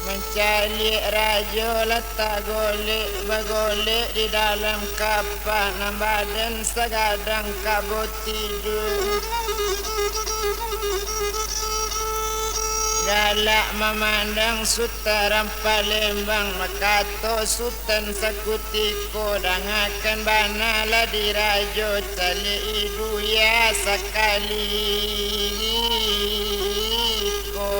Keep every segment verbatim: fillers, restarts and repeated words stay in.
Mancaliak rajo lah tagolek, bagolek di dalam kapak, nan badan sagadang kabo tiduik. Galak mamandang Sutan Palembang, bakato Sutan sakutiko, dangakan bana lah dirajo, caliak i Buya sakali ko.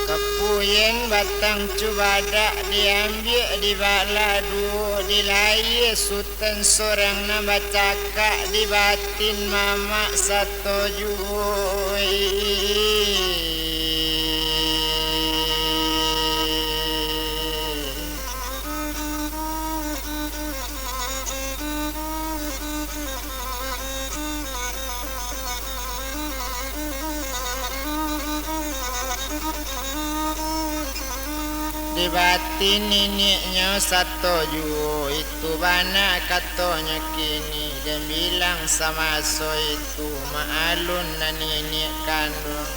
Kapuyen batang cubadak diambiak dibalah duo, dilayie Sutan sorang nan bacakak, di batin mamak sato juo. Di batin niniaknyo sato juo, itu bana katonyo kini, den bilang samaso itu, ma alun nan niniak kanduang.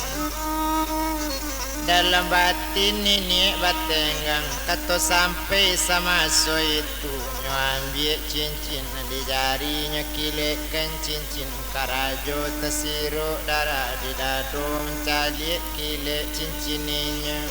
Dalam batin niniak batenggang, kato sampai samaso itu, nyo ambiak cincin di jari, nyo kilekkan cincin karajo, tasirok darah di dado, mancaliak kilek cincin inyo.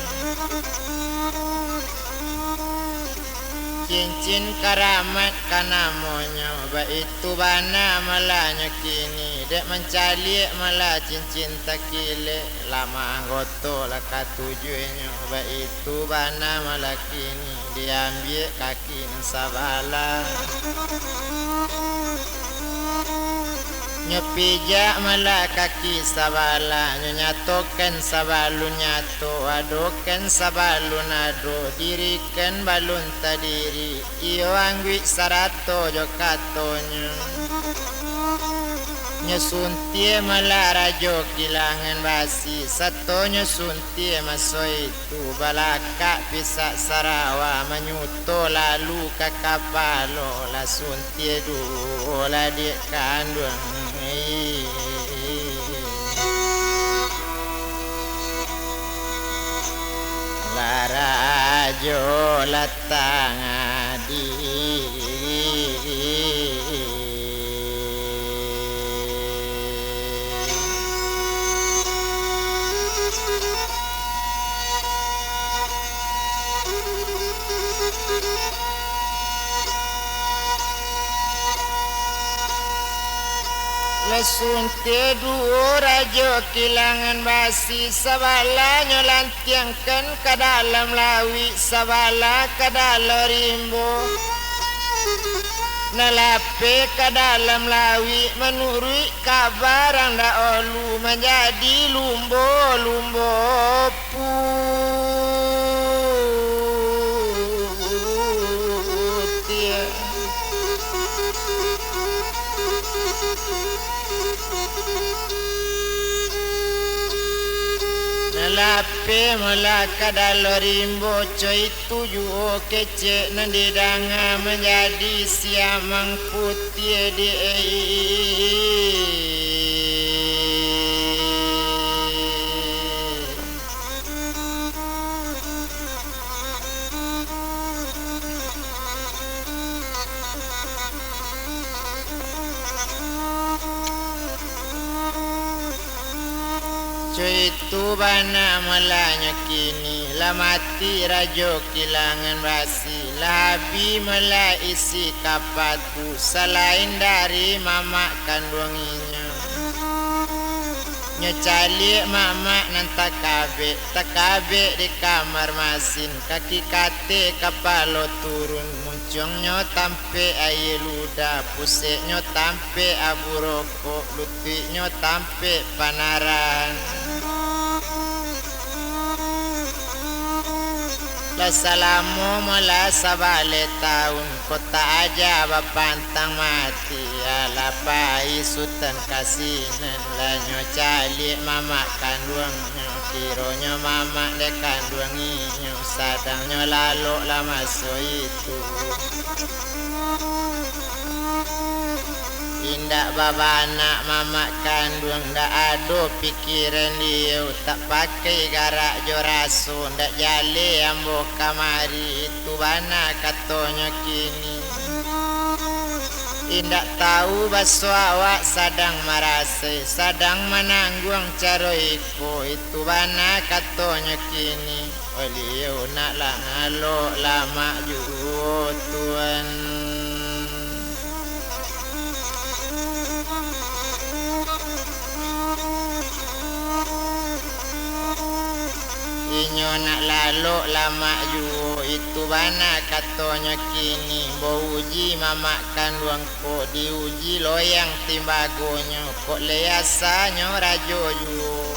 Cincin karamat ka namonyo, baitu bana malanyo kini, dek mancaliak malah cincin takilek, lah maanggoto lah katujuahnyo, baitu bana malah kini, diambiak kaki nan sabalah. Nyo pijak malah kaki sabalah, nyo nyatokan sabalun nyato, adokan sabalun ado, dirikan balun tadiri, iyo angguik sarato jo katonyo. Nyo suntiak malah Rajo Kilangan Basi, sato nyo suntiak maso itu, balakak pisak sarawa, manyuto lalu ka kapalo, lah suntiak duo lah dek kanduang. Lah rajo lah tangah diri. Lah suntiak duo Rajo Kilangan Basi, sabalahnyo lantiangkan ka dalam lauik, sabalah ka dalam rimbo. Nan lapeh ka dalam lauik, manuruik kaba urang dahulu, manjadi lumbo-lumbo putiah. Nan lapeh malah ka dalam rimbo, co itu juo kecek nan didanga, manjadi siamang putiah di. Co itu bana malanyo kini, lah mati Rajo Kilangan Basi, lah abih malah isi kapa tu, salain dari mamak kanduang inyo. Nyo caliak mamak nan takabek, takabek di kamar masin, kaki kateh kapalo turun, muncuangnyo tampek aia ludah, puseknyo tampek abu rokok, lutuiknyo tampek panarahan. Lah salamo malah sabaleh taun, kok tak aja bapantang mati, alah pai Sutan ka sinan, lah nyo caliak mamak kanduangnyo, kironyo mamak dek kanduang inyo, Sadang nyo lalok lah maso itu. Indak babanak mamak kanduang, ndak ado pikiran liau, tak pakai garak jo raso, ndak jaleh ambo kamari, itu bana katonyo kini. Indak tahu baso awak sadang marasai, sadang manangguang caro iko, itu bana katonyo kini. Baliau nak lalok lamak juo, Tuan. Inyo nak lalok lamak juo, itu bana katonyo kini, bauji mamak kanduang. Kok diuji loyang timbagonyo, kok lai asanyo rajo juo,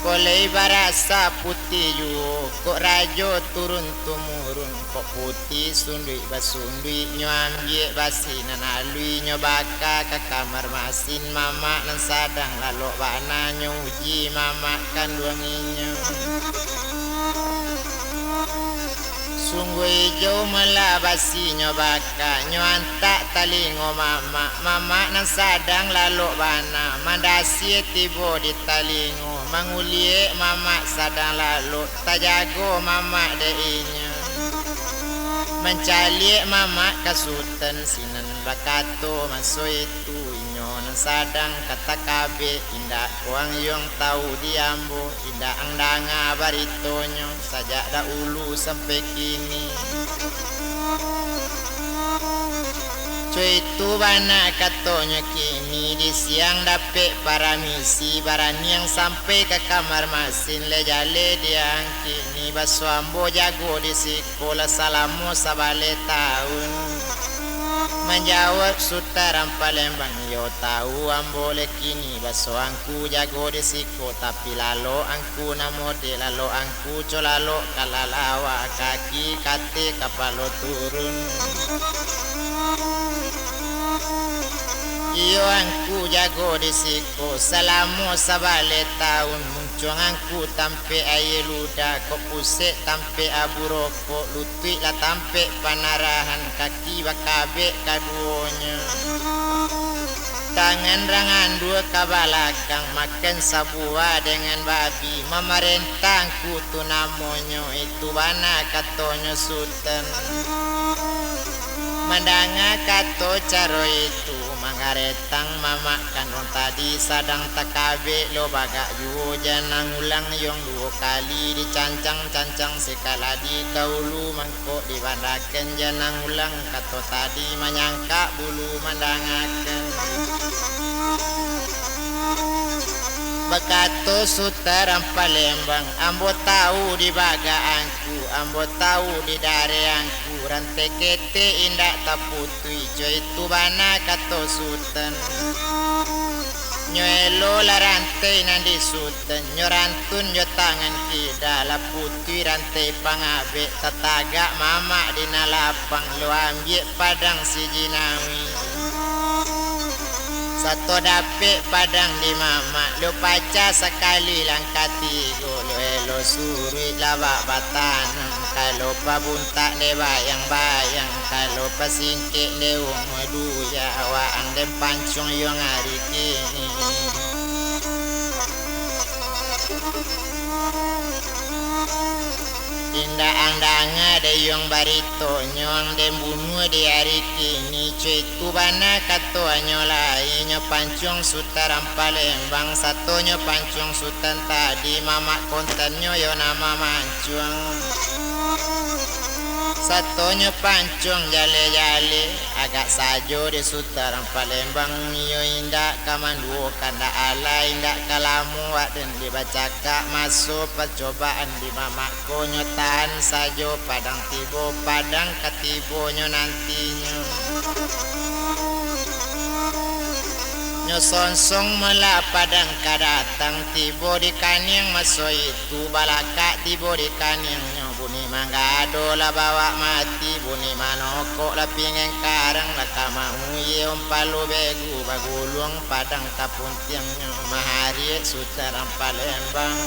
kok lai barasa putiah juo, kok rajo turun tumurun, kok putiah sunduik basunduik, nyo ambiak basi nan aluih, nyo baka ka kamar masin mamak nan sadang lalok bana, nyo uji mamak kanduang inyo. Sungguah ijau malah basinyo baka, nyo antak talingo mamak, mamak nan sadang lalok bana, mandasia tibo di talingo, manguliak mamak sadang lalok, tajago mamak dek inyo. Mancaliak mamak ka Sutan sinan bakato maso itu, inyo nan sadang ka takabek, indak ko ang yuang tahu di ambo, indak ang danga baritonyo sajak dahulu sampai kini. Co itu bana katonyo kini, di siang dapek paramisi, baraniang sampai ka kamar masin, lai jaleh di ang kini, baso ambo jago di siko lah salamo sabaleh taun. Manjawab Sutan Rampalembang, iyo tahu ambo lai kini, baso angku jago di siko, tapi lalok angku namo dek lalok angku, co lalok ka lalawak, kaki ka ateh kapalo turun. Iyo angku jago di siko, salamo sabaleh taun, muncuang angku tampek aia ludah, kok pusek tampek abu rokok, lutuik lah tampek panarahan, kaki bakabek kaduonyo. Tangan rang andua ka balakang, makan sabuah dengan babi, mamarentah angku tu namonyo, itu bana katonyo Sutan. Mandanga kato caro itu, manggaretang mamak kanduang tadi, sadang takabek lo bagak juo, janang ulang yong duo kali, dicancang-cancang sakali di kaulu, mangko dibandakan janang ulang, kato tadi manyangkak bulu mandangakan. Bakato Sutan Rampalembang, ambo tahu di bagak angku, ambo tahu di dareh angku, rantai ketek indak taputuih, co itu bana kato Sutan. Nyo elo lah rantai nan di Sutan, nyo rantun jo tangan kida, lah putuih rantai pangabek, tatagak mamak di nan lapang, lo ambiak padang si Jinawi. Sato dapek padang di mamak, lo pacah sakali langkah tigo, lo elo suruik lah bak batanam, kalau pabuntak dek bayang-bayang, kalau pasingkek dek umua duya, waang den pancuang yuang ari kini. Indak ang danga dek yuang baritonyo, ang den bunuah di ari kini, co itu bana katonyo lai, nyo pancuang Sutan Rampalembang, sato nyo pancuang Sutan tadi, mamak kontannyo yo nan mamancuang. Sato nyo pancuang jaleh-jaleh, agak sajo dek Sutan Rampalembang, iyo indak ka manduo kandak alah, indak ka lamo wak den di bacakak, maso pacobaan di mamak ko, nyo tahan sajo, padang tibo, padang ka tibo nyo nantinyo. Nyo songsong malah padang ka datang, tibo di kaniang maso itu, balakak tibo di kaniangnyo, bunyi manggado lah bawak mati, bunyi manokok lah pinggan karang, lah ka mauyie umpalo begu baguluang, padang ka puntiangnyo, mahariak Sutan Rampalembang.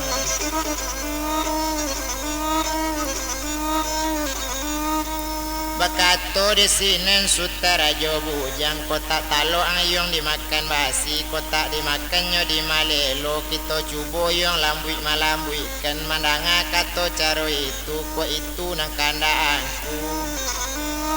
Kato di sinen Sutan Rajo Bujang, kok tak talok ayuang dimakan basi, kok tak dimakannyo dimalelo, kito cubo ayuang lambuik-malambuikkan, mandanga kato caro itu, kok itu nan kandak angku.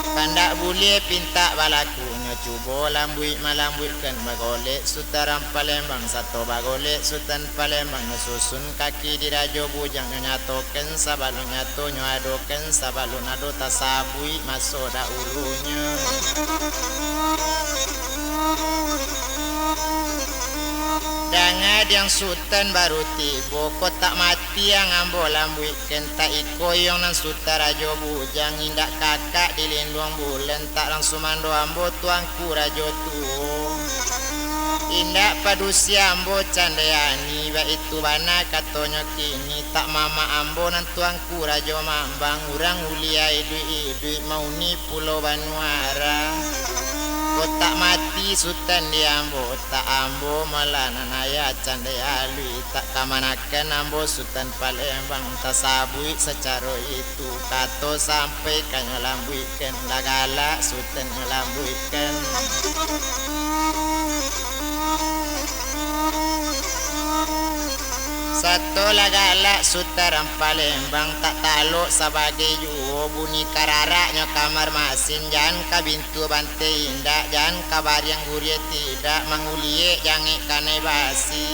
Kandak buliah pintak balakunyo, cubo lambuik-malambuikkan, bagolek Sutan Palembang, sato bagolek Sutan Palembang, nyo susun kaki di Rajo Bujang, nyo nyatokan sabalun nyato, nyo adokan sabalun ado, tasabuik maso dahulunyo. Danga diang Sutan baru tibo, kok tak mati ang ambo lambuikkan, tak iko ayuang nan Sutan Rajo Bujang, indak kakak di linduang bulan, tak langsuang mando ambo Tuangku Rajo Tuo. Indak padusi ambo Candayani, baitu bana katonyo kini, tak mamak ambo nan Tuangku Rajo Mambang, urang ulia iduik-iduik mauni Pulau Banuara. Kok tak mati Sutan di ambo, tak ambo malah nan ayah Candayani, tak kamanakan ambo Sutan Palembang, tasabuik sacaro itu, kato sampai ka nyo lambuikkan, lah galak Sutan nyo lambuikkan. Sato lah galak Sutan Palembang, tak talok sabagai juo, bunyi kararaknyo kamar masin, jan ka bintu bantai indak, jan ka bariang guriah tidak, manguliek jangek kanai basi.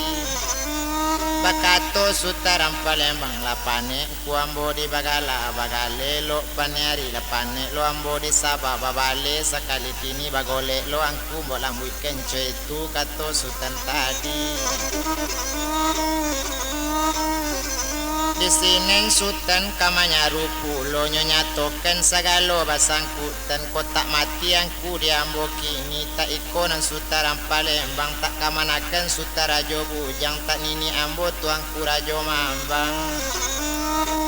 Bakato Sutan Palembang, lah panek ku ambo di bagala, bagaleh lo panek ari, lah panek lo ambo di saba, babaleh sakali kini, bagolek lo angku, ambo lambuikkan, co itu kato Sutan tadi. Di sinen Sutan ka manyaru pulo, nyo nyatokan sagalo basangkutan, kok tak mati angku di ambo kini, tak iko nan Sutan Palembang, tak kamanakan Sutan Rajo Bujang, tak niniak ambo Tuangku Rajo Mambang.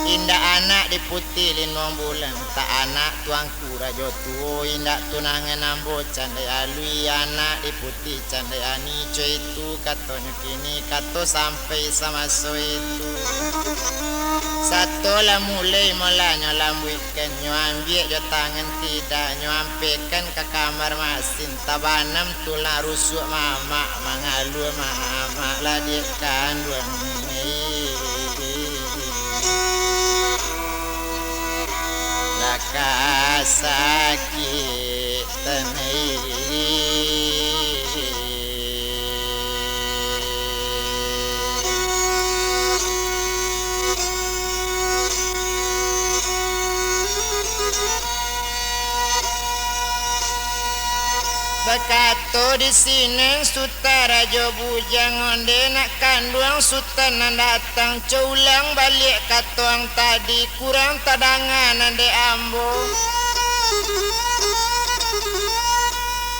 Indak anak di Puti Linduang Bulan, tak anak Tuangku Rajo Tuo, indak tunangan ambo Candayani, anak di Puti Candayani, co itu katonyo kini, kato sampai samaso itu. Sato lah mulai molanyo lambuikkan, nyo ambiak jo tangan kida, nyo ampekan ka kamar masin, tabanam tulang rusuak mamak, mangalua mamak lah dek kanduang. Lah ka sakik tanai. Bakato di sinen Sutan Rajo Bujang, onde nak kanduang Sutan nan datang, co ulang baliak kato ang tadi, kurang tadanga nan dek ambo.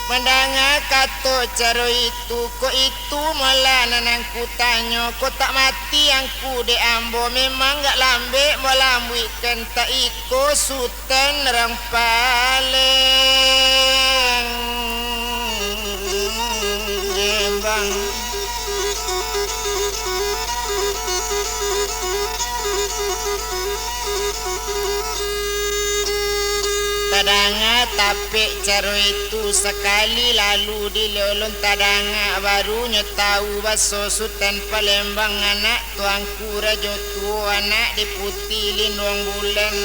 Mandanga kato caro itu, kok itu molah nan angku tanyo, kok tak mati angku dek ambo, memang gak lambek molah ambuikan, tak iko Sutan. Tan rang Palembang. Tadanga tapek caro itu sakali lalu di lolon tadanga, baru nyo tau baso Sutan Palembang anak Tuangku Rajo Tuo, anak di Puti Linduang Bulan.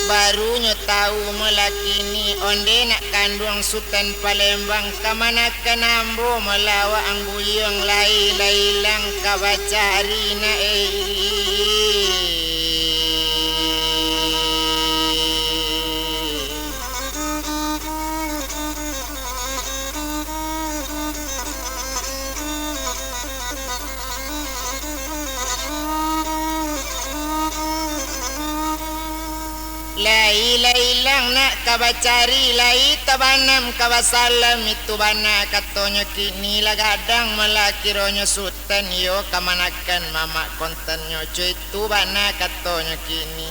Baru nyo tau malah kini, onde nak kanduang Sutan Palembang, kamanakan ambo malawa ang buyuang, lai-lai lang ka bacari nak, eh. Lai-lai lang nak ka bacari, lai tabanam ka basalam, itu bana katonyo kini lah gadang malah kironyo Sutan, iyo kamanakan mamak kontannyo, cuy. Tu bana katonyo kini.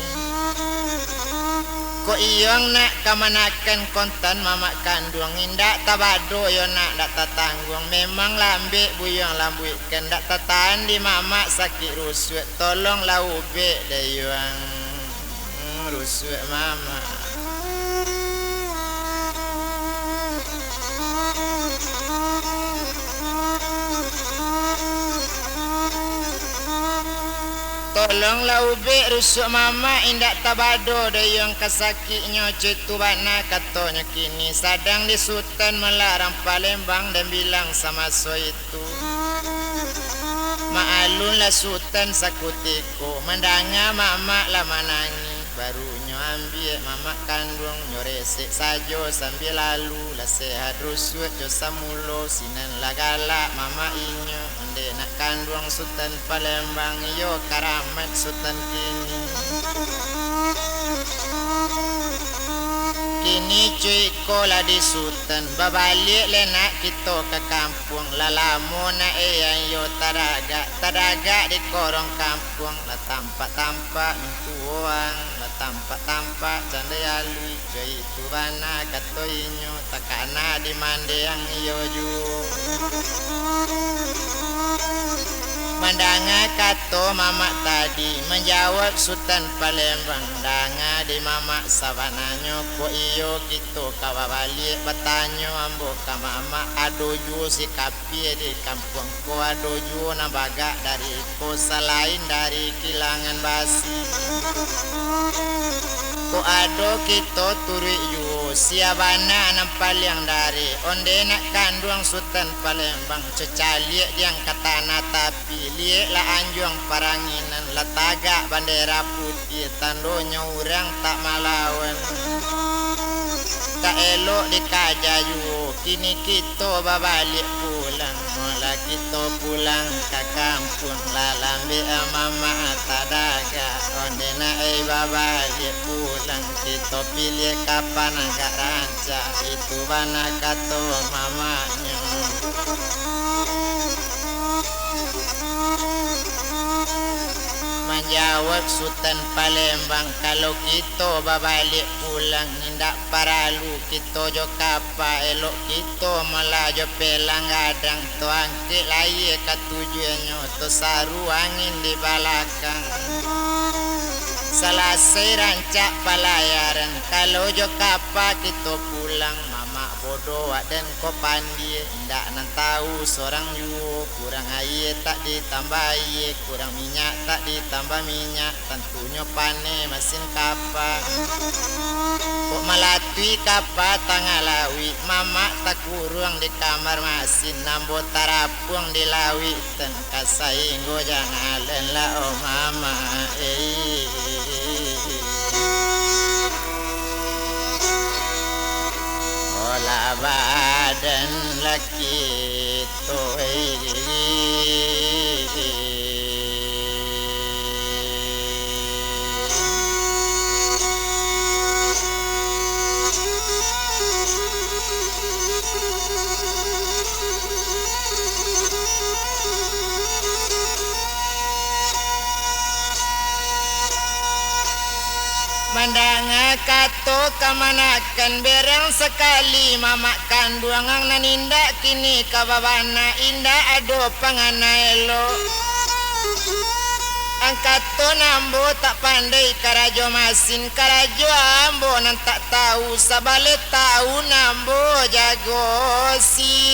Kok iyo nak kamanakan kontan mamak kanduang, indak tabado iyo nak, dak tatangguang. Memang lambek buyuang lambuikan, dak tatahan di mamak sakik rusuak. Tolonglah ubek dayuang. rusuak mamak. Tolonglah ubek rusuak mamak, indak tabado doh iyo ka sakiknyo, cek tu bana katonyo kini sadang di Sutan Malarang Palembang dan bilang samaso itu. Maalunlah Sutan sakutiko, mandanga mamak lah manangih, barunyo ambiak mamak kanduang, nyo resek sajo sambia lalu, lah sehat rusuak jo samulo, sinan lah galak mamak inyo, ondeh nak kanduang Sutan Palembang, iyo karamat Sutan kini. Kini cuik ko lah di Sutan, babaliak lai nak kito ka kampuang. Lah lamo nak eyang iyo tadagak, tadagak di korong kampuang. Lah tampak-tampak mintuo ang, lah tampak-tampak candai alui. Cuik tu bana kato inyo, takana di mandeang iyo juo. Mandanga kato mamak tadi, manjawab Sutan Palembang, danga di mamak, sabananyo kok iyo kito ka babaliak, batanyo ambo ka mamak, ado juo si kapia di kampuang ko, ado juo nan bagak dari ko, salain dari Kilangan Basi. Kok ado kito turuik juo, sia bana nan paliang dari, ondeh nak kanduang Sutan Palembang, cocaliak diang ka tanah tapi, lieklah anjuang paranginan, lah tagak bandera putiah, tandonyo urang tak malawan. Tak elok dikaja juo, kini kito babaliak pulang. Molah kito pulang ka kampuang, lah lambek mamak tadagak, ondeh nak ai babaliak pulang, kito piliah kapa nan agak rancak, itu bana kato mamaknyo. Manjawab Sutan Palembang, kalau kito babaliak pulang, indak paralu kito jo kapa, elok kito malah jo pelang gadang, to angkek layie ka tujuannyo, to saru angin di balakang. Salasai rancak palayaran, kalau jo kapa kito pulang, mamak bodoh wak den ko pandie, indak nan tahu sorang juo, kurang aie tak ditambah aie, kurang minyak tak ditambah minyak, tantunyo paneh masin kapa. Kok malatui kapa tangah lauik, mamak takuruang di kamar masin, ambo tarapuang di lauik, tan ka sainggo jangalan lah, oh mamak, eh. Olah badan lah kito, eh. Mandanga kato kamanakan, berang sakali mamak kanduang ang nan indak kini ka babana, indak ado pangana elok. Angkato nan ambo tak pandai karajo masin, karajo ambo nan tak tahu, sabaleh taun ambo jago sinan.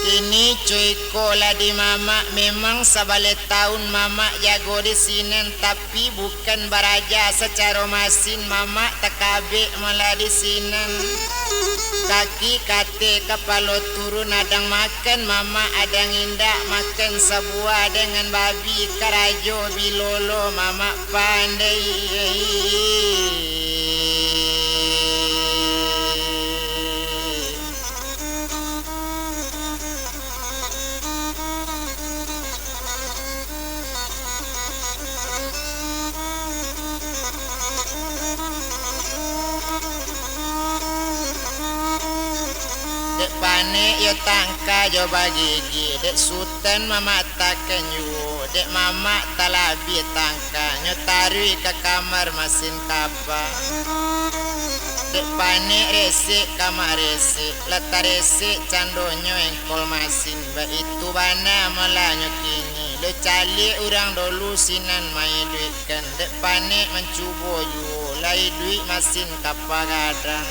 Kini cuik ko lah di mamak, memang sabaleh taun mamak jago di sinan, tapi bukan baraja sacaro masin, mamak takabek malah di sinan. Kaki kateh kapalo turun, adang makan mamak, adang indak makan sabuah dengan babi, karajo bilolo mamak pandai. Dek panek iyo tangka jo bagigi, dek sutan mamatakan juo, dek mamak talabiah tangka, nyo taruih ka kamar masin kapa. Dek panek resek ka maresek, lah taresek candonyo engkol masin. Baitu bana malanyo kini, lo caliak urang dolu sinan maiduikkan. Dek panek mancubo juo, lah iduik masin kapa gadang.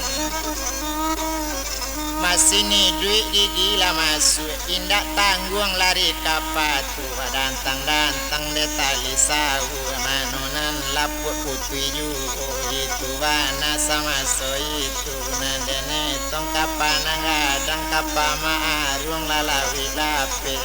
Masin iduik gigi lah masuak, indak tangguang lari kapa tu. Badantang-dantang dek tali sawu, mano nan lapuak putuih juo, itu bana samaso itu. Nan den etong kapa nan gadang, kapa maaruang lah lawik lapeh.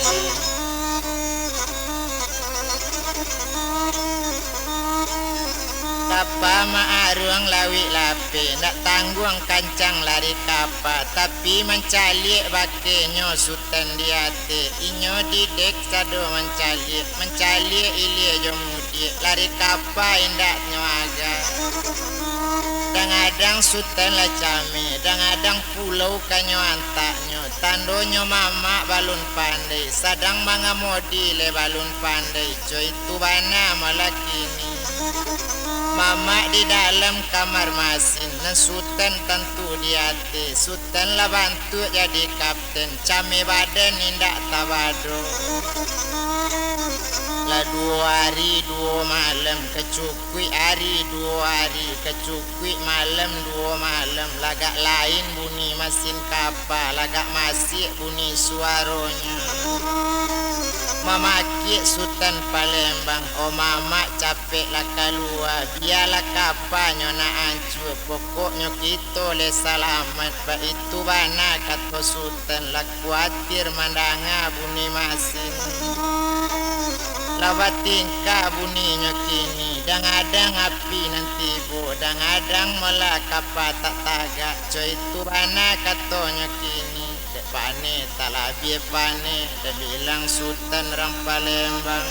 Kapa maaruang lawik lapeh, ndak tangguang kancang lari kapa, tapi mancaliak bakenyo Sutan di ateh. Inyo didek sado mancaliak, mancaliak ilia jo mudiak, lari kapa indaknyo aga. Dangadang Sutan lah cameh, dangadang pulau kanyo antaknyo, tandonyo mamak balun pandai, sadang mangamodi lai balun pandai, co itu bana malah kini. Mamak di dalam kamar masin, nan Sutan tantu di ateh, Sutan lah bantuak jadi kapten, cameh badan indak tabado. Lah duo ari duo malam, kacukuik ari duo ari, kacukuik malam duo malam, lagak lain bunyi masin kapa, lagak masiak bunyi suaronyo. Mamakiak Sutan Palembang, o mamak capek lah kalua, bialah kapanyo nak ancua, pokoknyo kito lai salamaik. Baitu bana kato Sutan, lah kuatir mandanga bunyi masin. Lah batingkah bunyinyo kini, dangadang api nan tibo, dangadang malah kapa tak tagak, co itu bana katonyo kini. Dek paneh, talabiah paneh, dek bilang Sutan rang Palembang.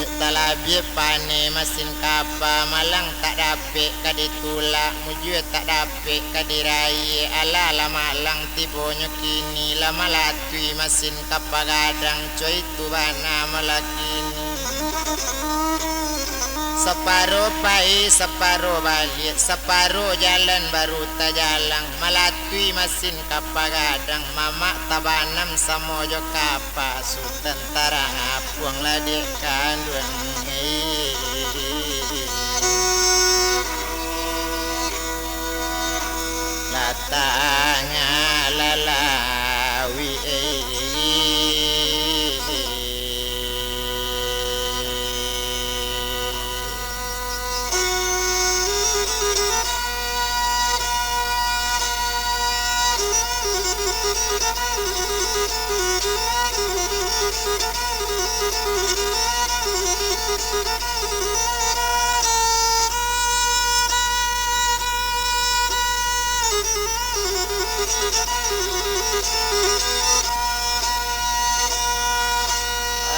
Dek talabiah paneh masin kapa, malang tak dapek ka ditulak, mujua tak dapek ka dirayie. Alah lah malang tibonyo kini, lah malatui masin kapa gadang, co itu bana malah kini. Saparo pai, saparo baliak, saparo jalan baru tajalang, malatui masin kapa gadang, mamak tabanam samo jo kapa, Sutan tarang apuang lah dek kanduang. Lah tangah lalawi.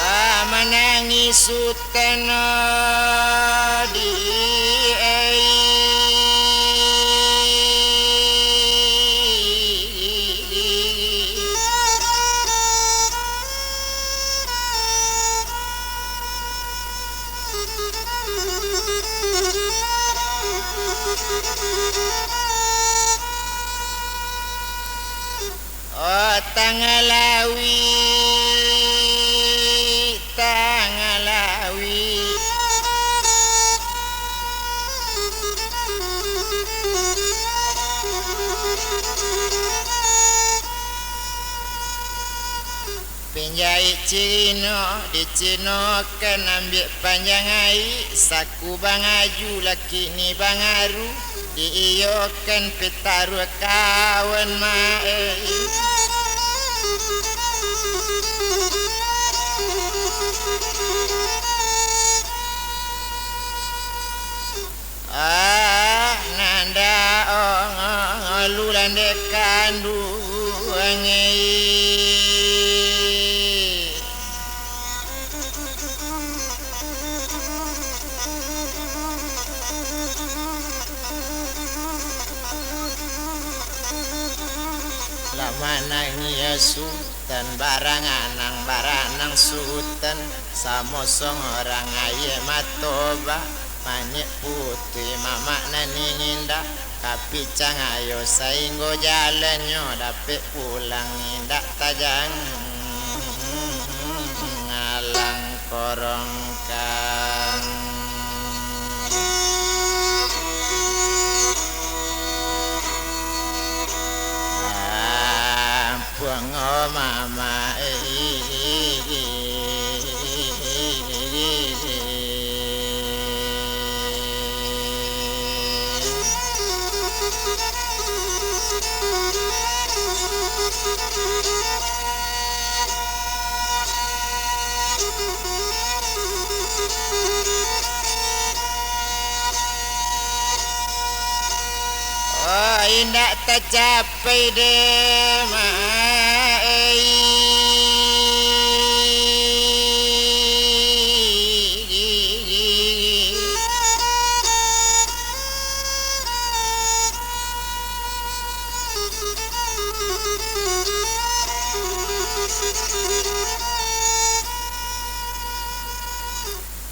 Ah, manangih Sutan di ai. Oh, tangah lawi, tangah lawi. Panjaik Cino, dicinokan ambiak panjang ai, saku bangaju laki ni bangaru, diiyokan pitaruah kawan maai. Ah, nanda ong, ong, ong, lulan dek kanduang, eh. Lah manangih asu. Sutan baranganang, baranang sutan, samo songorang aia mato ba, manyek putuih mamak nan ingindak, kapicang ayo sainggo jalannyo, dapek pulang indak tajang alang korongkang. Ampuang o mama, eh. Oh, indak tacapai dek mak ai.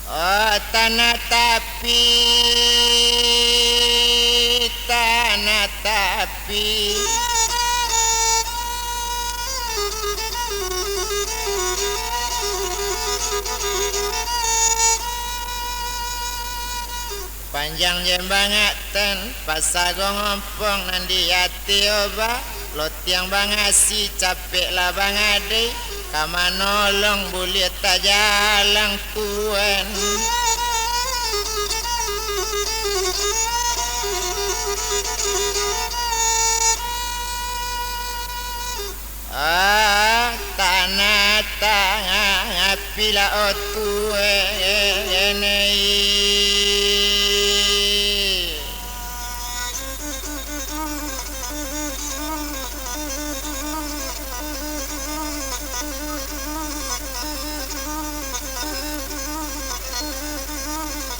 Oh, tanah tapi, tanah tapi. Panjang jembangan tan, pasagong ompong nan di ateh o ba, lotiang bangasi capek lah bangadai, ka manolong buliah tajalang tuan. Ah, tanah tangah pilak o tuan ai.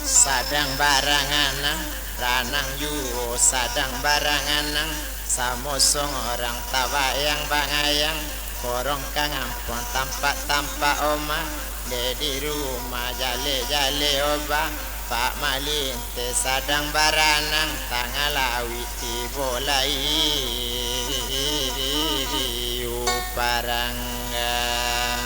Sadang baranganang, ranang juo sadang baranganang. Samo songorang tabayang-bangayang, korongkang ampuang tampak-tampak oma, dek di rumah jaleh-jaleh oba, pak malinteh sadang baranang, tangah lauik tibo lai paranggang.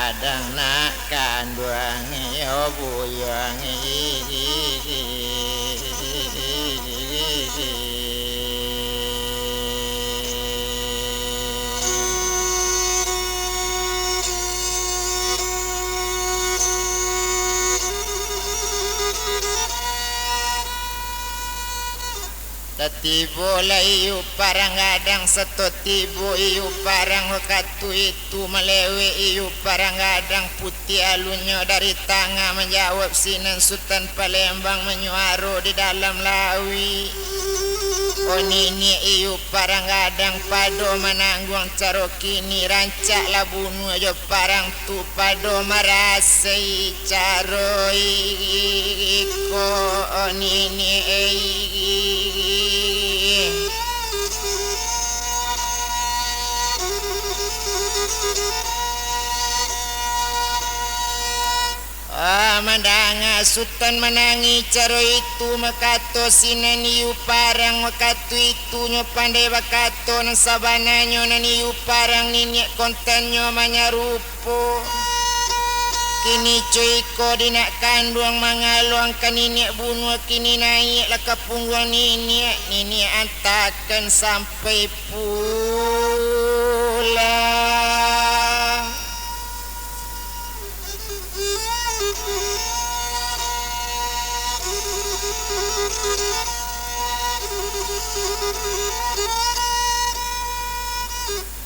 Adang nak kanduang iyo buyuang. Tatibo lai yu parang gadang, sato tibo yu parang wakatu itu, malewek yu parang gadang putiah alunnyo dari tangah, manjawab sinan Sutan Palembang manyuaro di dalam lauik. O niniak yu parang gadang, pado manangguang caro kini, rancaklah bunuah jo parang tu pado marasai caro iko niniak. Ah, mandanga Sutan manangih caro itu, makato sinan yu parang wakatu itu, nyo pandai bakato, nan sabananyo nan yu parang niniak kontannyo manyarupo. Kini co iko di nak kanduang mangaloang ka niniak bunuah, kini naiaklah ka pungguang niniak, niniak antakan sampai pulang.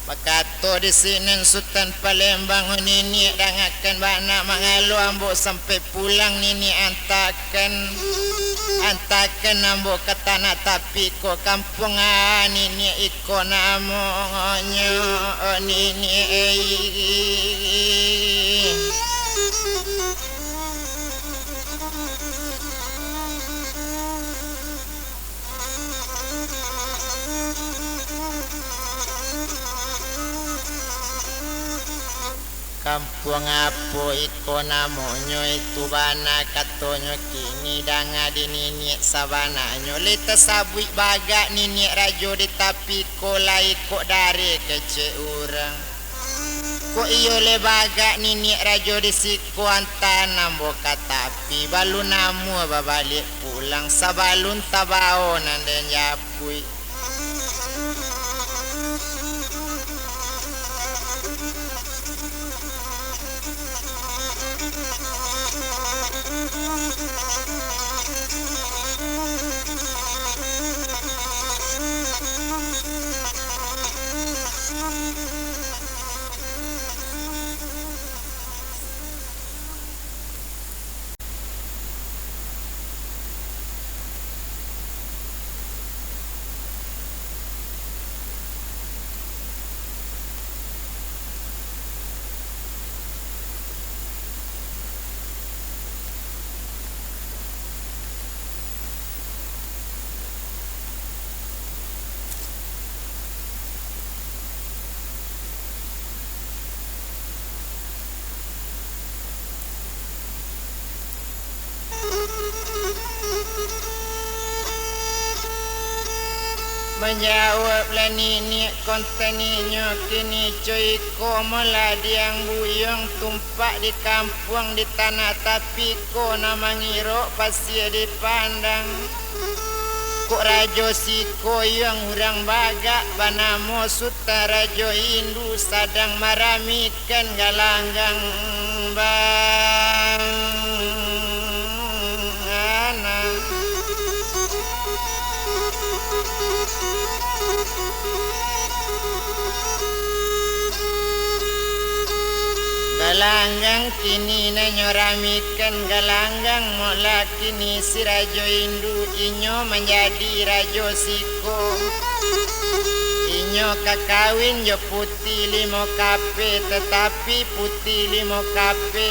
Bakato di sinan Sutan Palembang, "O niniak, dangakan bana mangalo ambo sampai pulang, niniak antakan, antakan ambo ka tanah tapi ko, kampuang a niniak iko namonyo, o niniak ei." Kampuang apo iko namonyo itu bana, katonyo kini danga di niniak, sabananyo lai tasabuik bagak niniak rajo di tapi ko lai, kok dareh kecek urang. Kok iyo lai bagak niniak rajo di siko, antaan ambo ka tapi, balun namuah babaliak pulang, sabalun tabao nan den japuik. Manjawablah niniak kontan inyo, kini co iko maladiang buyuang tumpak di kampuang di tanah tapi ko, nan mangirok pasia dipandang. Kok rajo siko yuang urang bagak banamo Sutan Rajo Indu sadang maramikan galanggang bana. Galanggang kini nan nyo ramikan galanggang, mok lah kini si Rajo Indu inyo manjadi rajo siko. Inyo ka kawin jo Puti Limo Kape, tatapi Puti Limo Kape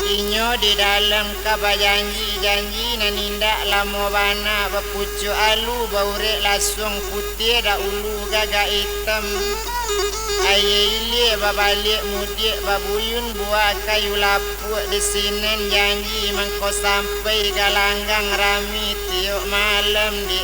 inyo di dalam ka bajanji-janji nan indak lamo bana, bapucuak alu, baurek lasuang putia, daulu gagak itam. Aia ilia babaliak mudiak, babuyun buah kayu lapuak, di sinan janji mangko sampai, galanggang rami tiok malam di.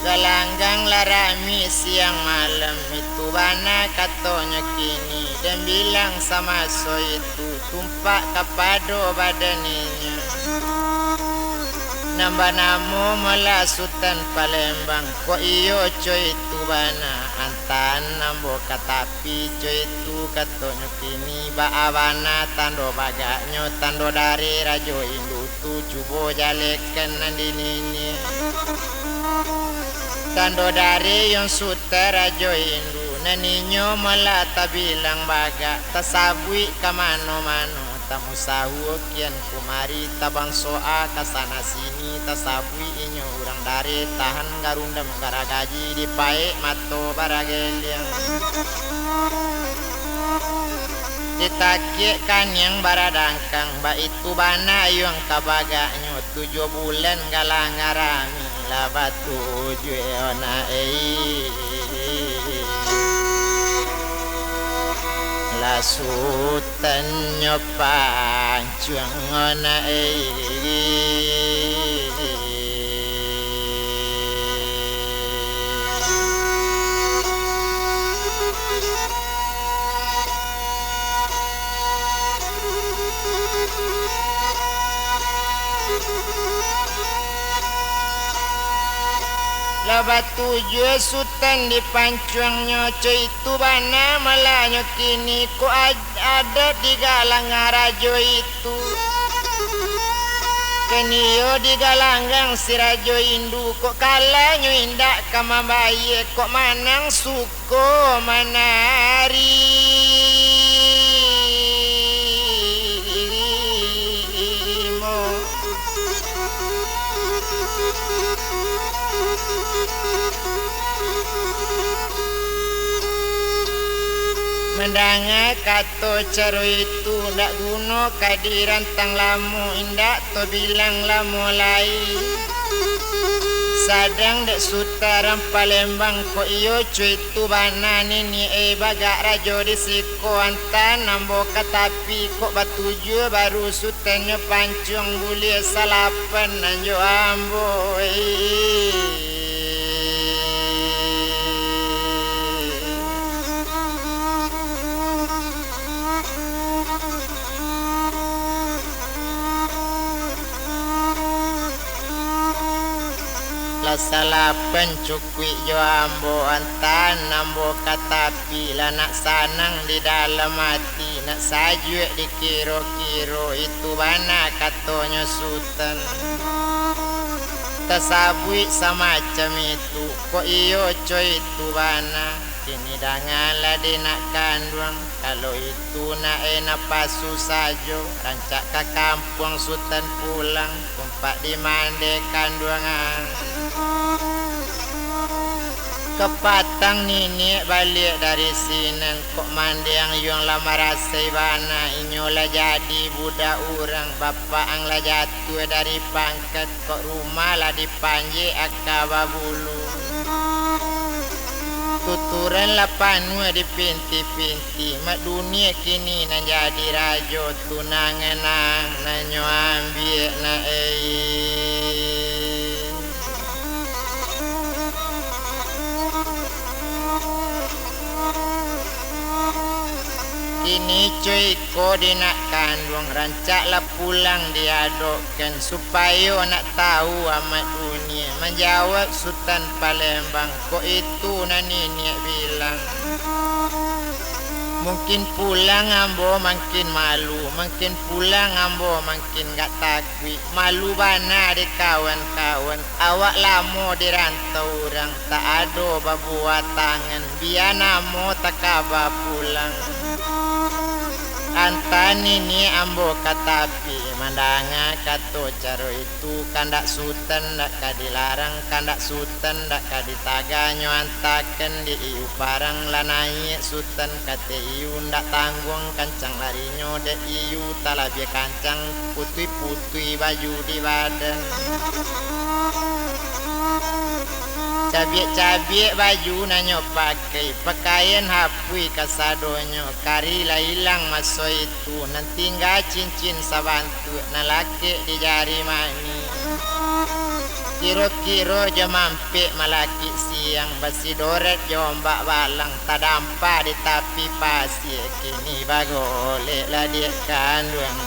Galanggang lah rami siang malam, itu bana katonyo kini, den bilang samaso itu, tumpak kapado badan inyo. Nan banamo malah Sutan Palembang, kok iyo co itu bana, antaan ambo ka tapi co itu, katonyo kini, baa bana tando bagaknyo, tando dareh Rajo Indu tu, cubo jalekan nan di niniak. Tando dareh Yuang Sutan Rajo Indu, nan inyo malah tabilang bagak, tasabuik ka mano-mano, tamusawua kian kumari, tabangsoa ka sana sini, tasabuik inyo urang dareh, tahan garundam garagaji, dipaek mato barageliang. Ditakiak kaniang baradangkang, baitu bana yuang ka bagaknyo, tujuah bulan galang arami lah batujuah, nak ei. Lah Sutan nyo pancuang, nak ei. Lah batujuah Sutan di pancuangnyo, co itu bana malahnyo kini, kok ad-, adat di galang rajo itu. Kan iyo di galanggang si Rajo Indu, kok kalahnyo indak ka mambayia, kok manang suko manarimo. Mandanga kato caro itu, ndak guno ka dirantang lamo, indak tabilang lamo lai. Sadang dek Sutan Palembang, kok iyo co itu bana niniak e, bagak rajo di siko, antaan ambo ka tapi, kok batuju baru Sutan nyo pancuang buliah salapan nan jo ambo. Lah salapan cukuik jo ambo, antaan ambo ka tapi, lah nak sanang di dalam ati, nak sajuak dikiro-kiro, itu bana katonyo Sutan. Tasabuik samacam itu, kok iyo co itu bana. Kini dangalah dek nak kanduang, kalau itu nak e napasu sajo, rancak ka kampuang Sutan pulang, kumpak di mande kanduang an. Kapatang niniak baliak dari sinan, kok mande ang yuang lah marasai bana, inyo lah jadi budak urang, bapak ang lah jatuah dari pangkat, kok rumah lah dipanjek aka babulu. Tuturan lah panuah dipinti-pinti, mak dunia kini nan jadi rajo, tunangan ang nan nyo ambiak nak e. Kini co iko dek nak kanduang, rancaklah pulang diadokkan, supayo nak tahu amak dunia. Manjawab Sutan Palembang, kok itu nan niniak bilang. Mungkin pulang ambo mangkin malu, mungkin pulang ambo mangkin gak takuik. Malu bana dek kawan-kawan, awak lamo di rantau urang, tak ado babuah tangan, bia namo takaba pulang. Antaan niniak ambo ka tapi, mandanga kato caro itu, kandak Sutan ndak ka dilarang, kandak Sutan ndak ka ditaga, nyo antakan di iyu parang, lah naiak Sutan ka ateh iyu, ndak tangguang kancang larinyo, dek iyu talabiah kancang, putuih-putuih baju di badan. Cabiak-cabiak baju nan nyo pakai, pakaian hapuih kasadonyo, kari lah ilang maso itu, nan tingga cincin sabantuak nan lakek di jari manih. Kiro-kiro jo mampek malakik siang, basidoret jo ombak balang, tadampa di tapi pasie, kini bagolek lah dek kanduang.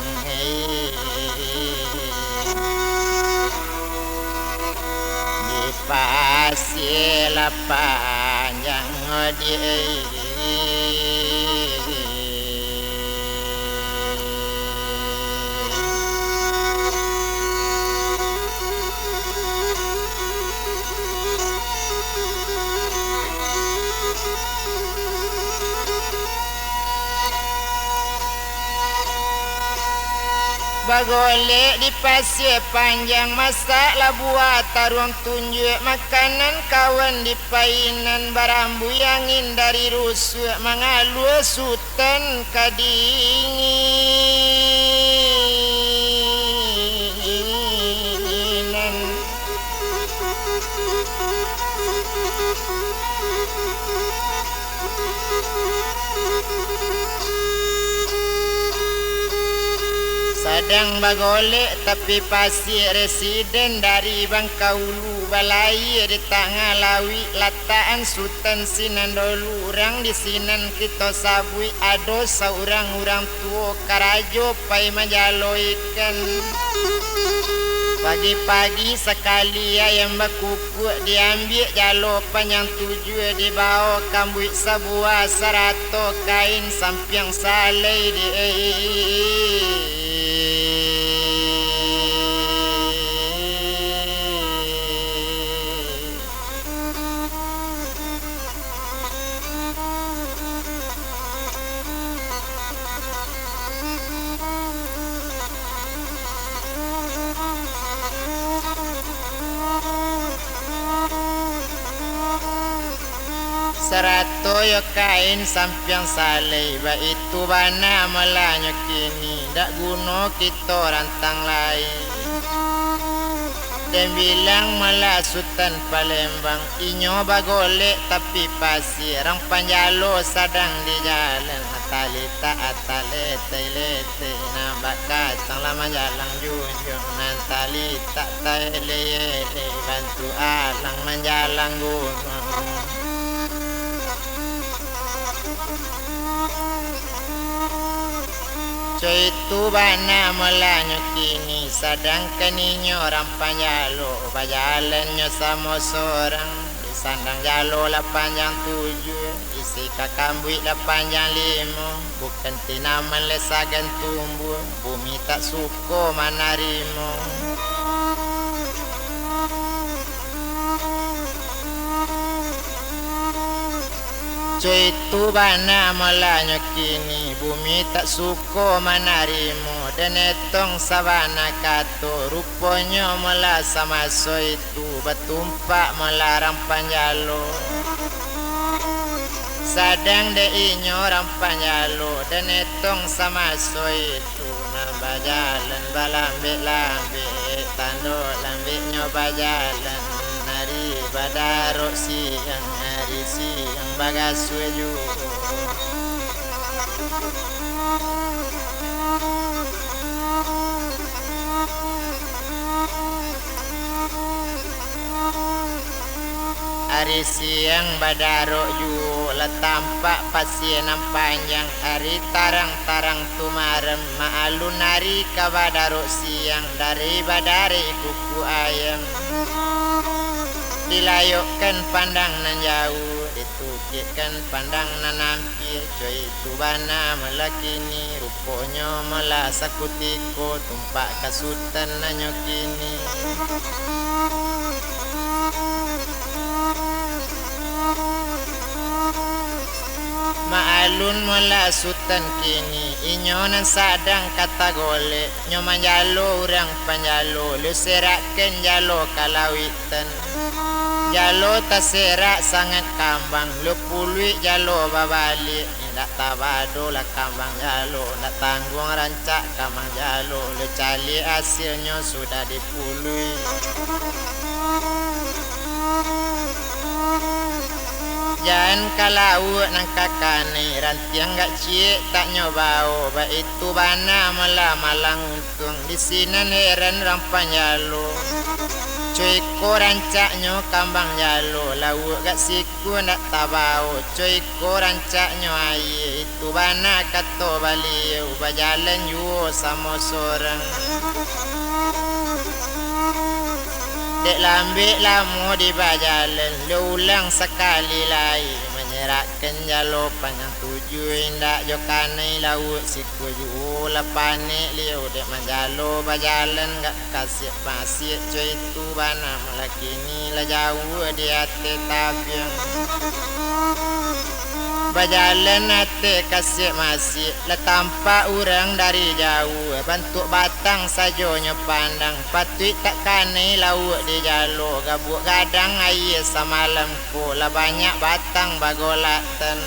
Di pasie lah panjang, dek. Bagolek di pasie panjang, masak lah buah taruang tunjuak, makanan kawan di painan, barambuih angin dari rusuak, mangalua Sutan ka dinginan. Sadang bagolek tapi pasie, residen dari Bangkaulu, balayia di tangah lauik, latakan Sutan sinan dolu, urang di sinan kito sabuik, ado saurang urang tuo, karajo pai manjalo ikan. Pagi-pagi sakali ayam bakukuak, diambiak jalo panjang tujuah, dibao kambuik sabuah, sarato kain sampiang salai di Sarato yo kain sampiang salai, baitu bana malanyo kini, dak guno kito rantang lai. Den bilang malah Sutan Palembang, inyo bagolek tapi pasie, rang panjalo sadang di jalan, atalitak ataletai-letai, nan bakacang lah manjalang junjuang, nan talitak taelei-elei, bantuak alang manjalang gunuang. Co itu bana malanyo kini, sadangkan inyo rang panjalo, bajalannyo samo sorang, disandang jalo lah panjang tujuah, isi kakambuik lah panjang limo, bukan tinaman lai sagan tumbuah, bumi tak suko manarimo. Co itu bana malanyo kini, bumi tak suko manarimo, den etong sabana kato, ruponyo malah samaso itu, batumpak malah rang panjalo. Sadang dek inyo rang panjalo, den etong samaso itu, nan bajalan balambek-lambek, tando lambeknyo bajalan, ari badarok siang, ari siang bagasuah juo. Ari siang badarok juo, lah tampak pasie nan panjang, ari tarang-tarang tu marem, maalun ari ka badarok siang, dari badarik kuku ayam. Dilayokkan pandang nan jauah, ditukikkan pandang nan ampia, co itu bana malah kini, ruponyo malah sakutiko, tumpak ka Sutan nanyo kini. Maalun malah Sutan kini, inyo nan sadang ka tagolek, nyo manjalo urang panjalo, lo serakkan jalo ka lauik tan. Jalo taserak sangat kambang, lo puluik jalo babaliak, indak tabado lah kambang jalo, indak tangguang rancak kambang jalo, lo caliak asilnyo sudah dipuluik. Jan ka lauak nan ka kanai, rantiang gak ciek tak nyo bao, baitu bana malah malang untuang, di sinan heran rang panjalo. Co iko rancaknyo kambang jalo, lauak gak siku ndak tabao, co iko rancaknyo aia, itu bana kato Baliau, bajalan juo samo sorang. Dek lambek lamo di bajalan, lo ulang sakali lai, manyerakkan jalo panjang tujuah, indak jo kanai lauak siko juo, lah panek liau dek manjalo bajalan gak kasiak-masiak, co itu bana malah kini lah jauah di ateh tabiang. Bajalan ateh kasiak-masiak, lah tampak urang dari jauah, bantuak batang sajo nyo pandang, patuik tak kanai lauak di jalo, gabuak gadang aia samalam ko, lah banyak batang bagolak tan.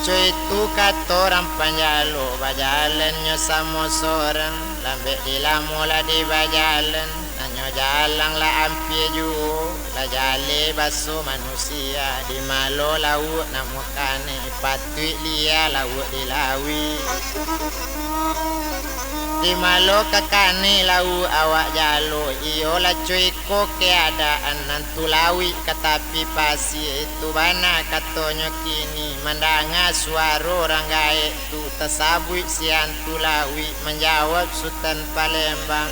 Co itu kato rang panjalo, bajalannyo samo sorang, lambek di lamo lah di bajalan, nan nyo jalang lah ampia juo, lah jaleh baso manusia, di malo lauak namo kanai, patuik lia lauak di lauik. Di malo ka kanai lauak awak jalo, iyo lah co iko keadaan, nan tu lauik ka tapi pasie, itu bana katonyo kini, mandanga suaro rang gaek tu, tasabuik si antu lauik, manjawab Sutan Palembang.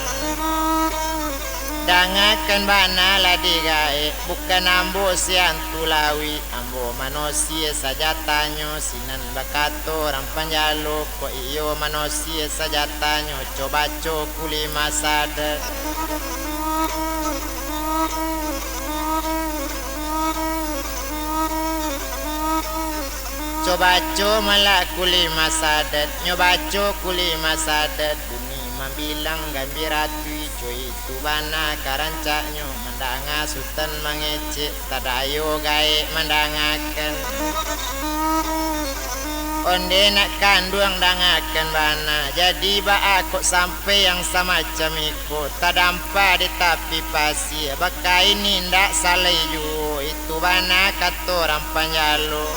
Dangakan bana lah di gaek, bukan ambo si antu lauik, ambo manosie sajatanyo, sinan bakato rang panjalo, kok iyo manosie sajatanyo, co baco kuli masadat. Co baco malah kuli masadat, nyo baco kuli masadat, bunyi mambilang gambira tui, co itu Bana ka rancaknyo mandanga Sutan mangecek, tadayo gaek mandangakan. Onde nak kanduang dangakan bana, jadi baa kok sampai yang samacam iko, tadampa di tapi pasie, bakain indak salai juo, itu bana kato urang panjalo.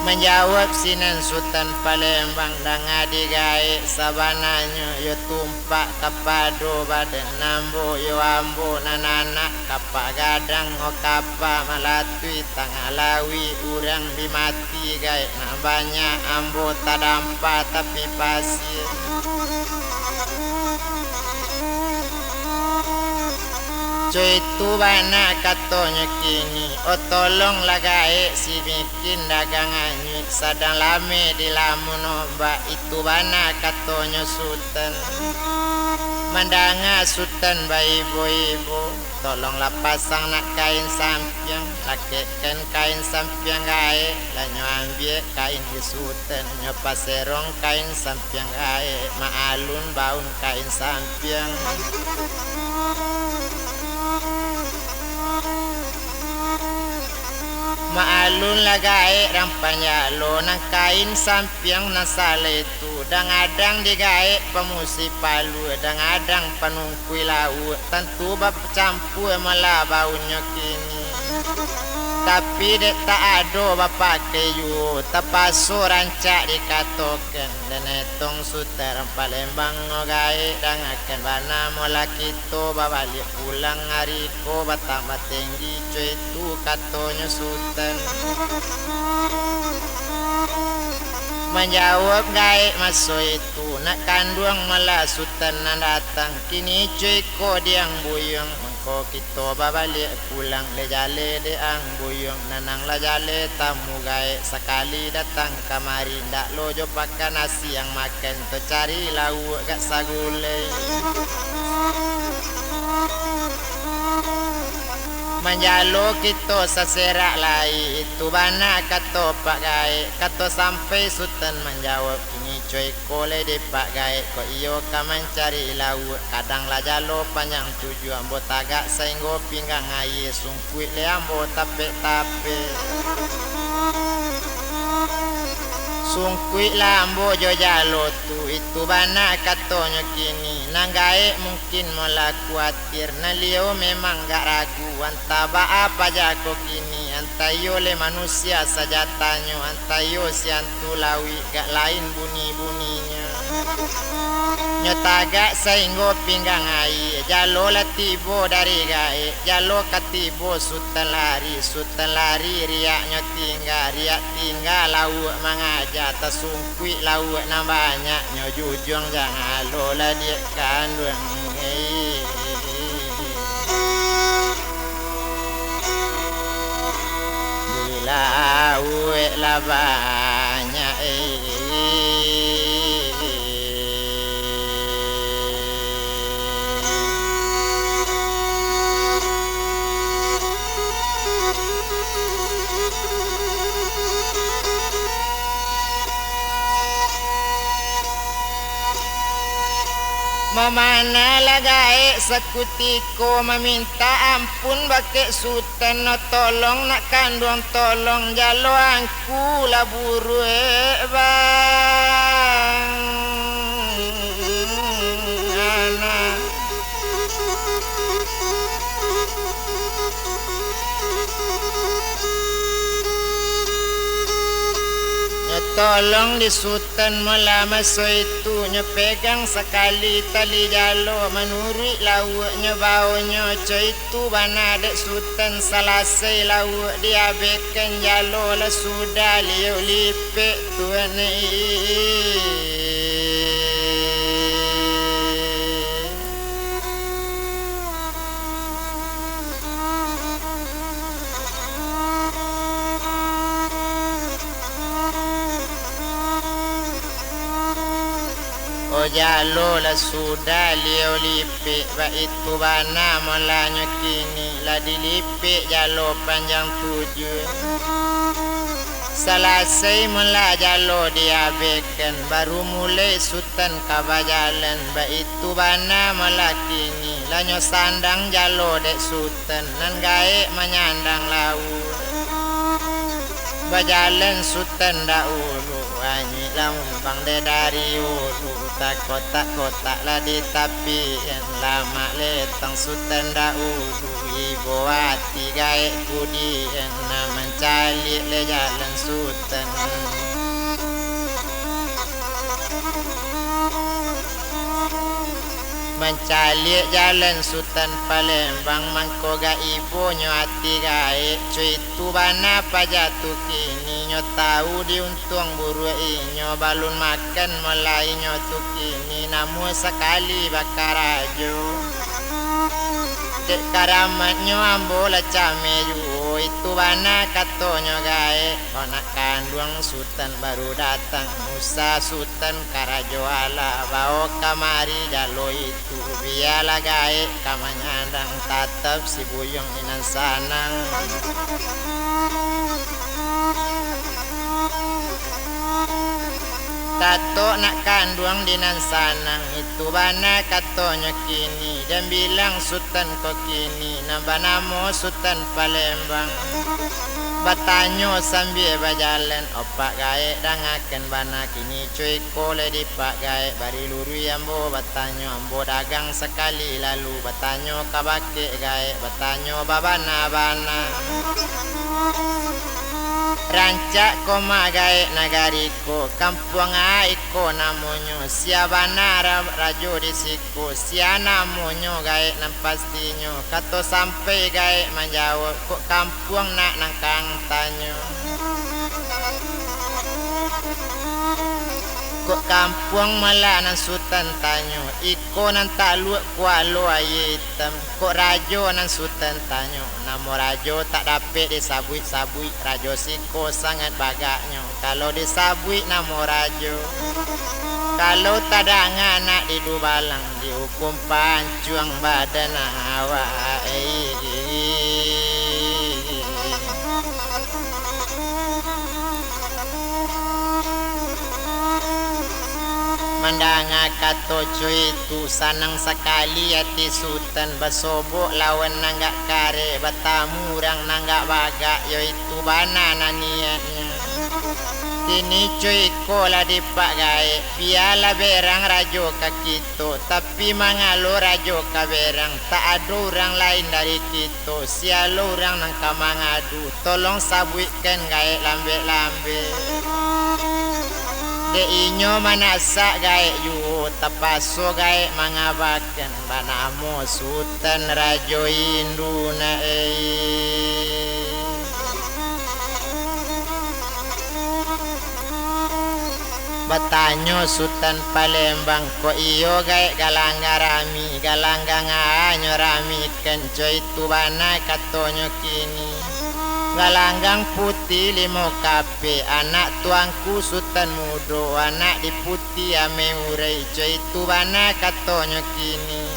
Manjawab sinan Sutan Palembang, danga di gaek, sabananyo yo tumpak kapado badan ambo, yo ambo nan anak, kapa gadang, o kapa malatuih, tangah lauik urang bi mati, gaek nan banyak ambo tadampa tapi pasie. Co itu bana katonyo kini, o tolonglah gaek si miskin dagang anyuik, sadang lame dilamun ombak, itu bana katonyo Sutan. Mandanga Sutan baibo-ibo, tolonglah pasang nak kain sampiang, lakekkan kain sampiang gaek, lah nyo ambiak kain di Sutan, nyo paserong kain sampiang gaek, maalun baun kain sampiang. Maalun lah gaek rang panjalo, nan kain sampiang nan salai tu, dangadang digaek pamusi palua, dangadang panungkuik lauak, tantu bacampua malah baunnyo kini. Tapi dek tak ado bapakai juo, tapaso rancak dikatokan. Denai tong Sutan Palembang o gaek, dangakan bana molah kito babaliak pulang, ari ko batambah tenggi, co itu katonyo Sutan. Manjawab gaek maso itu, nak kanduang malah Sutan nan datang, kini co iko diang buyuang, mangko kito babaliak pulang, lai jaleh dek ang buyuang, nanang lah jaleh tamu gaek, sakali datang kamari, ndak lo jo pakan nasi ang makan, tacari lauak gak sagulai. Manjalo kito saserak lai, itu bana kato Pak Gaek, kato sampai Sutan manjawab, kini co iko lai dek Pak Gaek, kok iyo ka mancari lauak, kadang lah jalo panjang tujuah, ambo tagak sainggo pinggang aia, sungkuik lai ambo tapek-tapek. Sungkuik lah ambo jo jalo tu, itu bana katonyo kini, nan gaek mungkin molah kuatir, nan liau memang gak ragu, antah baa paja ko kini, antah iyo lai manusia sajatanyo, antah iyo si antu lauik gak lain buni-buninyo. Nyo tagak sainggo pinggang aia, jalo lah tibo dari gaek, jalo ka tibo Sutan lari, Sutan lari riaknyo tingga, riak tingga lauak mangaja, tasungkuik lauak nan banyak, nyo jujuang jangalo lah diak kanduang. Di lauak lah banyak. Mamanalah gaek sakutiko, mamintak ampun bakeh Sutan, no tolong nak kanduang tolong, jalo angku lah buruak bang. Anak. Nyo tolong di Sutan malah maso itu, nyo pegang sakali tali jalo, manuruik lauak nyo baonyo, co itu bana dek Sutan, salasai lauak diabekkan jalo, lah sudah liau lipek tuan. O jalo lah sudah liau lipek, baitu bana molanyo kini, lah dilipek jalo panjang tujuah. Salasai molah jalo diabekkan, baru mulai Sutan ka bajalan, baitu bana molah kini. Lah nyo sandang jalo dek Sutan, nan gaek manyandang lauak. Bajalan Sutan daulu, anyuik lamumbang dek dari ulu. Takotak-kotak lah di tapi, lamak letang Sutan daulu. Ibo ati gaek kudian, nan mancaliak le jalan Sutan. Mancaliak jalan Sutan Palembang, mangko gaibonyo ati gaek. Cuitu bana paja tu kini, nyo tau diuntuang buruak inyo, balun makan molai nyo tu kini, namuah sakali bakarajo. Dek karamatnyo ambo lah cameh juo, itu bana katonyo gaek. Kok nak kanduang Sutan baru datang, usah Sutan karajo alah, bao kamari jalo itu. Bialah gaek ka manyandang, tatap si buyuang di nan sanang. Tatok nak kanduang di nan sanang, itu bana katonyo kini, dan bilang Sutan ko kini, nan banamo Sutan Palembang. Batanyo sambia bajalan, opak gaek dangakan bana kini, cuy ko lai dipak gaek, bari luruih ambo batanyo, ambo dagang sakali lalu, batanyo ka bakek gaek, batanyo babana-bana. Rancak ko mah gaek nagari ko, kampuang a iko namonyo, sia bana ra-, rajo di siko, sia namonyo gaek nan pastinyo, kato sampai gaek manjawab, kok kampuang nak nan kang tanyo. Kok kampuang malah nan Sutan tanyo, iko nan taluak Kualo Aia Itam. Kok rajo nan Sutan tanyo, namo rajo tak dapek disabuik-sabuik, rajo siko sangat bagaknyo. Kalau disabuik namo rajo, kalau tadanga nak di dubalang, diukum pancuang badan awak. Mandanga kato cuy tu, sanang sakali ati Sutan, basobok lawan nan agak kareh, batamu urang nan agak bagak, yo itu bana nan niatnyo. Kini cuy ko lah dipak gaek, bialah berang rajo ka kito, tapi mangalo rajo ka berang, tak ado urang lain dari kito, sia lo urang nan ka mangadu. Tolong sabuikkan gaek lambek-lambek. Dek inyo manasak gaek juo, tapaso gaek mangabakan, banamo Sutan Rajo Indu na ei. Batanyo Sutan Palembang, kok iyo gaek galanggang rami, galanggang a nyo ramikan, cuy tu bana katonyo kini. Galanggang putiah limo kapek, anak tuangku Sutan Mudo, anak di putiah ameh urai, cuy tu bana katonyo kini.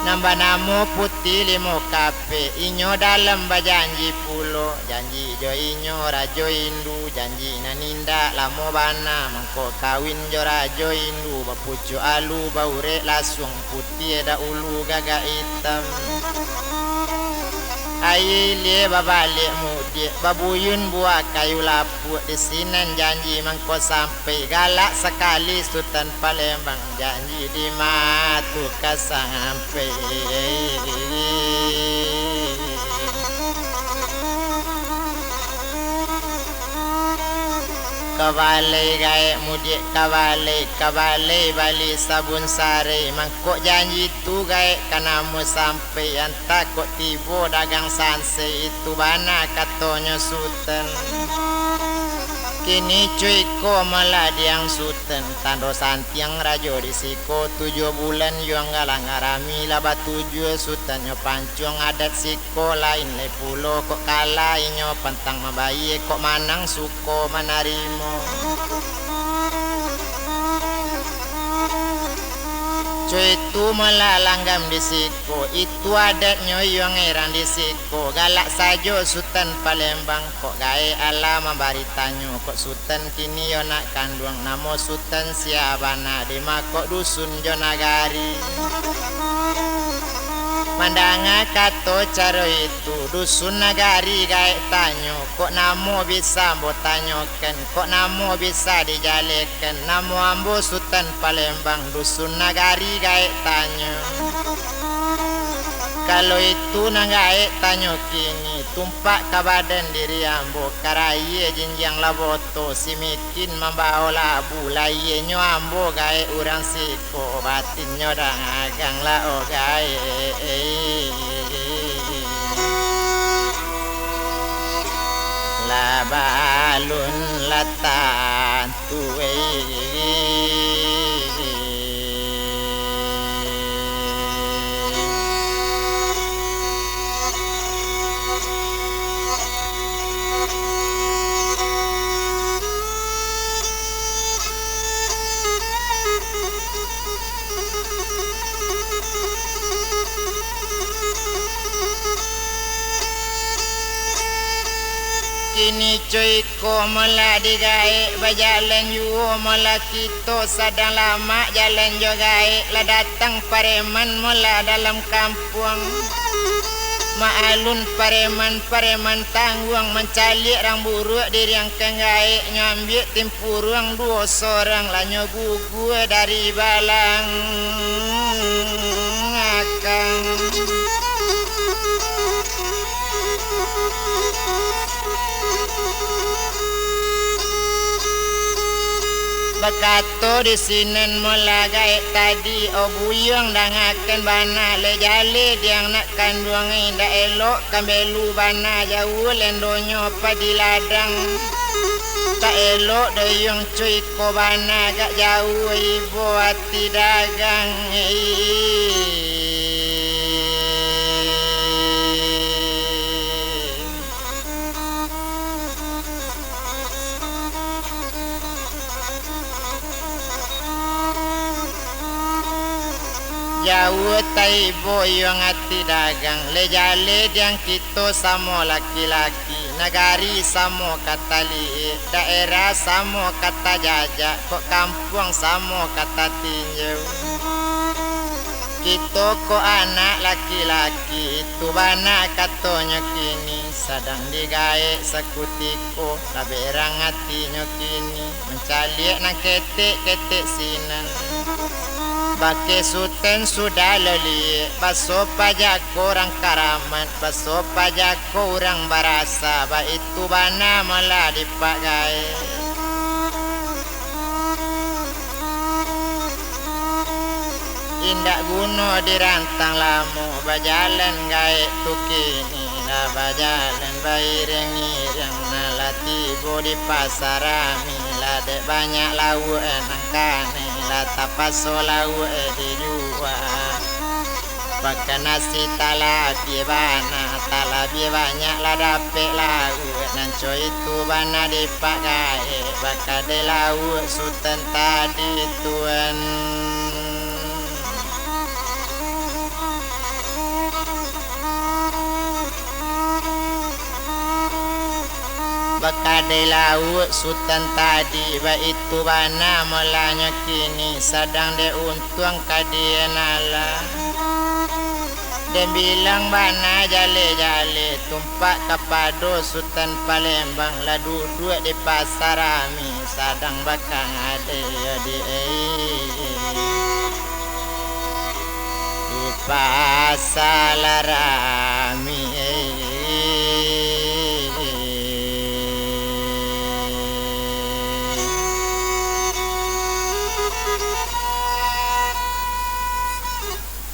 Nan banamo putiah limo kapek, inyo dalam bajanji pulo, janji jo inyo Rajo Indu, janji nan indak lamo bana, mangko kawin jo Rajo Indu, bapucuak alu, baurek lasuang, putiah daulu gagak itam. Aia ilia babaliak mudiak, babuyun buah kayu lapuak, di sinan janji mangko sampai, galak sakali Sutan Palembang, janji di ma tu ka sampai. Ka balai gaek mudiak ka balai, ka balai bali sabun sarai, mangkok janji tu gaek ka namuah sampai, antah kok tibo dagang sansai, itu bana katonyo Sutan. Kini cuy ko maladiang Sutan, tando santiang rajo di siko, tujuah bulan yuang galang arami lah batujuah, Sutan nyo pancuang adat siko. Ko lain lai pulo, kok kalah inyo pantang mambayie, kok manang suko manarimo. Cuy tu malah langgam di siko, itu adatnyo yuang erang di siko, galak sajo Sutan Palembang, kok gaek alah mambari tanyo, kok Sutan kini yo nak kanduang, namo Sutan sia bana, di ma kok dusun jo nagari. Mandanga kato caro itu, dusun nagari gaek tanyo, kok namo bisa ambo tanyokan, kok namo bisa dijalekan, namo ambo Sutan Palembang, dusun nagari gaek tanyo. Kalau itu nan gaek tanyo kini, tumpak ka badan diri ambo, karayie jinjiang lah boto, si miskin mambao labu, lahienyo ambo gaek urang siko, batinnyo dagang lah o gaek. Lah balun lah tantu. Kini cuy ko molah digaek, bajalan juo molah kito, sadang lamak jalan jo gaek, lah datang pareman molah dalam kampuang. Maalun pareman-pareman tangguang, mancaliak rang buruak diriangkan gaek, nyo ambiak timpuruang duo sorang, lah nyo gugua dari balang akang. Bakato di sinan molah gaek tadi, o buyuang dangakan bana, lai jaleh diang nak kanduang, indak elok kambelu bana, jauah lendonyo padi ladang. Tak elok doyuang cuy ko bana, agak jauah ibo ati dagang. Jauah taibo yuang ati dagang, lai jaleh diang kito samo laki-laki, nagari samo ka taliek, daerah samo ka tajajak, kok kampuang samo ka tatinjau. Kito ko anak laki-laki, itu bana katonyo kini, sadang digaek sakutiko, lah berang atinyo kini, mancaliak nan ketek-ketek sinan. Bakeh Sutan sudah loliek, baso pajako urang karamat, baso pajako urang barasa, baitu bana malah dipak gaek. Indak guno dirantang lamo, bajalan gaek tu kini, lah bajalan bairiang-iriang, nan lah tibo di Pasar Rami, lah dek banyak lauak nan kanai, lah tapaso lauak dijua. Makan nasi talabiah bana, talabiah banyak lah dapek lauak, nan co itu bana dipak gaek, bakadai lauak Sutan tadi tuan. Bakadai lauak Sutan tadi, baitu bana molanyo kini, sadang dek untuang ka dienalah. Den bilang bana jaleh-jaleh, tumpak kapado Sutan Palembang, lah duduak di Pasar Rami, sadang bakang ade yo di, di Pasar Rami.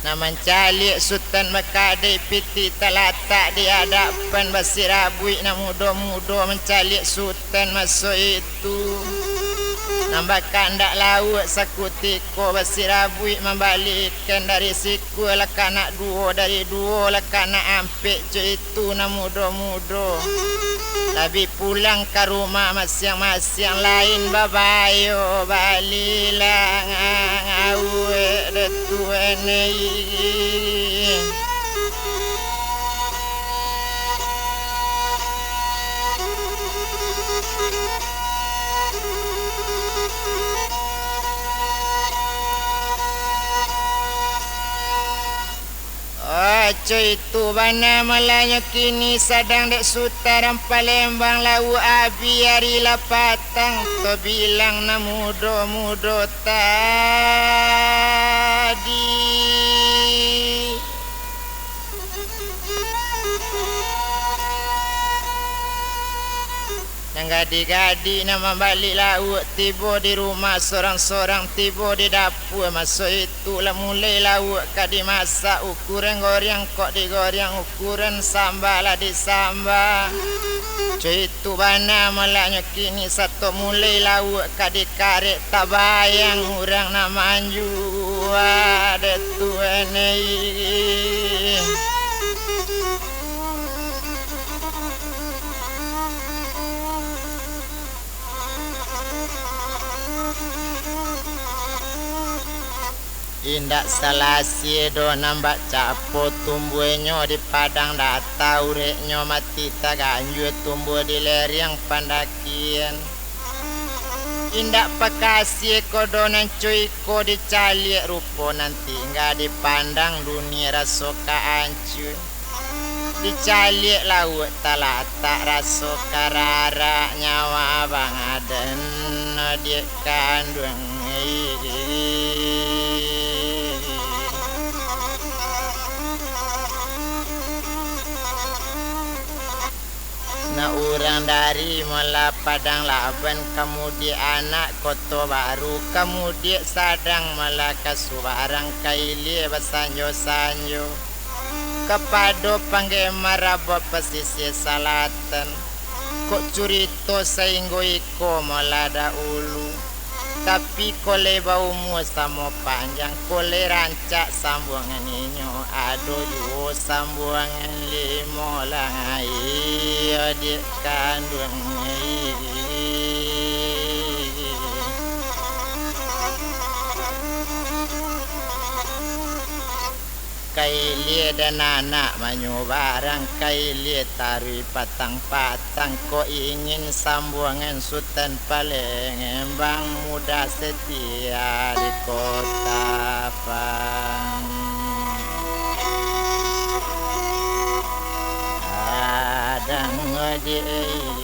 Nan mancaliak Sutan bakadai pitih talatak di adapan, basirabuik nan mudo-mudo mancaliak Sutan maso itu. Nan bakandak lauak sakutiko basirabuik mambalikan, dari sikua lah ka nak duo, dari duo lah ka nak ampek, co itu nan mudo-mudo. Labiah pulang ka rumah masiang-masiang, lain babayo balilah awak datuan ai. Oh, Coitu bana malanyo kini sadang dek Sutan Palembang lauak abih ari lah patang, tabilang nan mudo-mudo tadi. Nan gadih-gadih nan mambali lauak tibo di rumah sorang-sorang, tibo di dapua. Maso itu lah mulai lauak ka dimasak, ukuran goreang kok digoreng, ukuran samba lah disamba. Coitu bana malanyo kini sato mulai lauak ka dikarek, tabayang urang nan manjua dek tu anai. Indak salasi doh nan bak capo tumbuahnyo di padang data, ureknyo mati taganjua tumbuah di lereng pandakian. Indak pakasi ko doh nan co iko dicaliak rupo nan tingga, dipandang dunia raso ka ancua. Dicaliak lauak talatak raso ka rarak, nyawa bangaden diak kanduang. Nah, urang dari Muala Padang Laban, ka mudiak anak Koto Baru, ka mudiak sadang malah ka subarang, ka ilia basanjo-sanjo. Kapado panggemar Rabab Pasisia Salatan, kok curito sainggo iko malah dahulu. Tapi kok lai baumua samo panjang, kok lai rancak sambuangan inyo, ado juo sambuangan limo lai, adik kanduang. Ka ilia dan anak manyubarang, ka ilia taruih patang-patang, kok ingin sambuangan Sutan Palembang, Muda Setia di Kota Pang. Adang ojek.